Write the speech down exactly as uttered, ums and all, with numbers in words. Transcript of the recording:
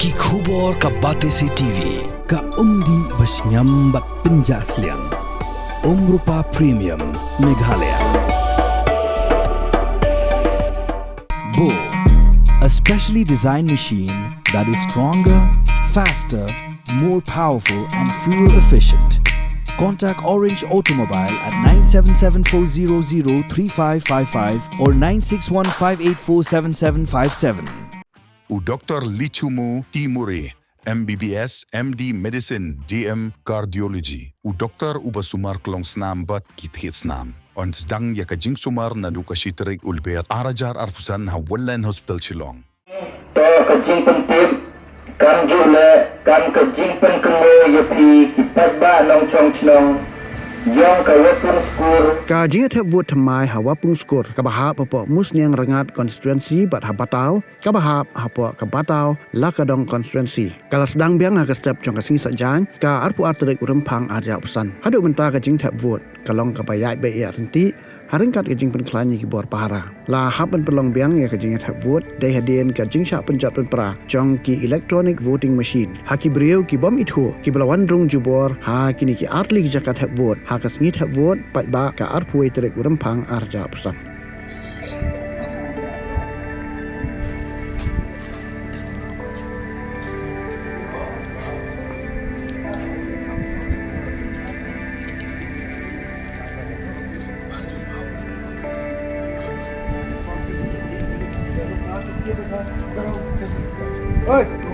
Ki khubor ka Batesi T V, ka umdih ba shngiam bad pynjah sliang. Umrupa Premium, Meghalaya. Bo, a specially designed machine that is stronger, faster, more powerful and fuel efficient. Contact Orange Automobile at nine seven seven four zero zero three five five five or nine six one five eight four seven seven five seven. U Doktor Lichumu T Murray, M B B S, M D Medicine, D M Cardiology. U doktor uba sumar klong snam bad ki thied snam. Yn sdang ïa ka jingsumar naduh ka shi tarik u Lber ar hajar arphew san ha Wonderland Hospital Shillong. To ka jingpyntip kam ju leh kam ka jingpynkynmaw ïa phi ki paidbah nongchong chnong ïong ka Wapung Skur. Ka jingïathep vote thymmai ha Wapung Skur kaba hap hapoh Musniang Rngat constituency bad ha Bataw kaba hap hapoh ka Bataw Lakadong constituency ka la sdang biang ha ka step jong ka sngi Saitjaiñ ka arphew ar tarik u Rymphang ar hajar arphew san. Haduh mynta ka jingthep vote ka long kaba ïaid ba ïaid ryntih ha ryngkat ka jingpynkhlaiñ ïa ki bor pahara. La hap ban pynlong biang ïa ka jingïathep vote dei hadien ka jingshah pynjot pynpra jong ki electronic voting machine ha ki briew ki bym ithuh kiba la wan rung jubor ha kine ki artylli ki jaka thep vote ha ka sngi thep vote paidbah ka arphew wei tarik u Rymphang ar hajar arphew san. Oi!